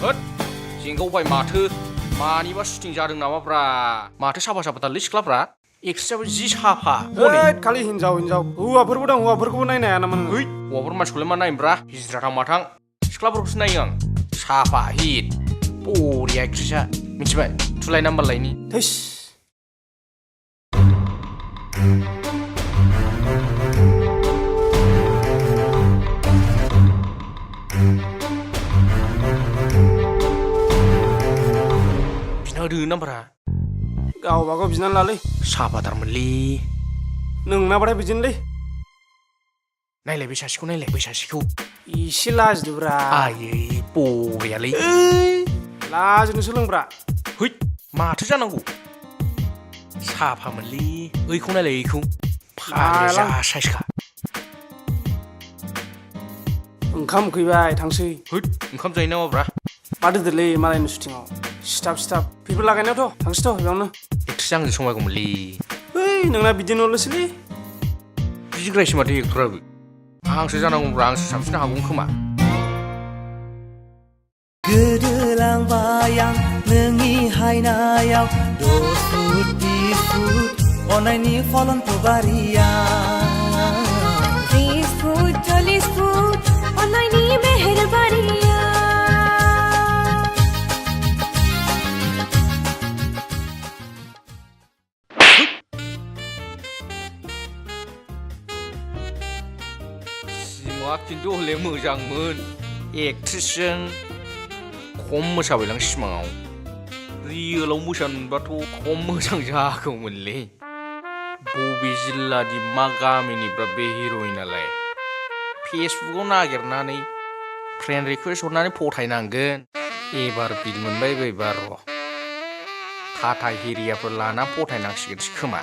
होद जेंगावबाय माथो मानिबा शुटिं जादों नामाब्रा माथो साफा साफाथारलै सिख्लाफ्रा एक्ट्रेसआबो जि साफा हनै खालि हिनजाव हौवाफोरबो दं हौवाफोरखौबो नायनो हाया नामा नोङो? हौवाफोर मानसिखौलाय मा नायनोब्रा हिजिराथां माथां सिख्लाफोरखौसो नायो आं साफा हिट बरिया एक्ट्रेसआ मिथिबाय थुलाय नाम्बार लायनि थैस बिना होदो नाम्बारा गावबागाव बिनानै लालै साफाथारमोनलै नोंनाबाथाय बिदिनोलै नायलाय बै सासेखौ नायलाय बै सासेखौ एसे लाजिदोब्रा आयै बरियालै लाजिनो सोलोंब्रा है माथो जानांगौ साफामोनलै ओइखौ नायलाय ओइखौ फाग्ला जा साइसखा ओंखाम उखैबाय थांसै होद ओंखाम जायो नामाब्रा बादोदोलै मालायनि शुटिंआव सिथाब पेपार लागायनायावथ' थांसैथ' बेयावनो एक्ट्रेस आंजों समायगौमोनलै नोंना बिदिनोल'सैलै बिदिद्रायसो माथो एक्टराबो आंसो जानांगौब्रा आंसो साबसिन हागौमोन खोमा गोदोलांबाय आं नोंनि हायनायाव 10 फुट 20 फुट अननायनि फलनखौ बारिया 30 फुट 40 फुट अननायनि मेहेरबारिया सिमाङा खिन्थु हले मोजांमोन एक्ट्रेसजों खम मोसाबायलां सिमाङाव रियेलाव मोसानो मोनबाथ' खम मोजां जागौमोनलै बबे जिल्लानि मा गामिनिब्रा बे हिर'इनालाय फेसबुकआव नागिरनानै फ्रेन्ड रिकुवेस्ट हरनानै फथायनांगोन एबार बिल मोनबाय बायबा र' टाटा हेरियाफोर लाना फथायनांसिगोनसो खोमा